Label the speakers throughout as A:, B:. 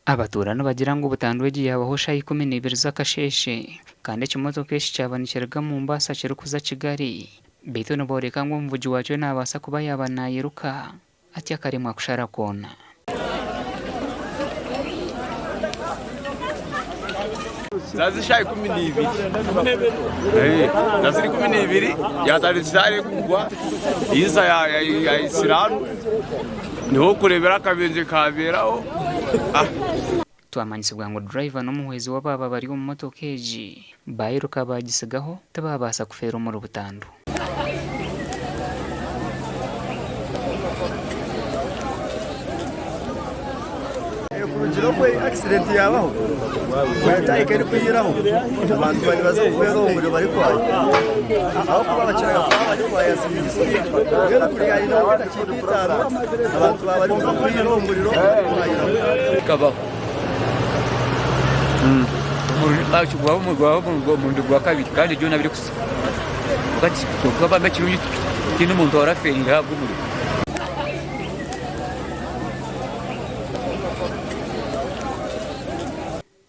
A: Abatuura nibagira ngu butandu egi yaabaho shaaha 12 z'akasheeshe kandi ekimotoka eki kyaba nikiruga Mombasa kirikuza Kigali beitu nibooreka ngu omuvugi waakyo naabaasa kuba yaaba nairuka atyo akaremwa kushara koona.
B: Zaza eshaaha 12 zaza 12 yatandikira hare kugwa yiza yayitsira hanu Niho orikureebera akabenje kaabeeraho.
A: Twamanyisibwa ngu durayiva n'omuhwezi w'abaaba bari omu motoka egi baayiruka baagitsigaho tibaabaasa kufeera omuri butandu.
C: Kurugiirira oku accident yaabaho etahika erikwihiraho abantu bari nibaza kufeera omu muriro barikwaya ahabw'okuba bakira kuba barikwaya speed speed mbwenu kuriya haine nk'edakiika itaano abantu baaba barikuza kwihira omu muriro barikwayiraho.
D: Bikabaho gwabaho omurundi gwa kabiri kandi byona birikusa kwonka bambe ekirungi tihaine omuntu orafeereire ahabw'omuriro.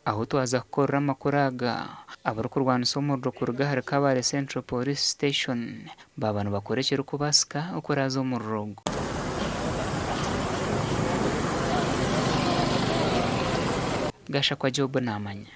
A: Ahu twaza kukorera amakuru aga, abarikurwanisa omuriro kuruga ahari Kabale Central Police Station baaba nibakora ekirikubaasika okuraaza omuriro ogu. Gashakwa Job naamanya.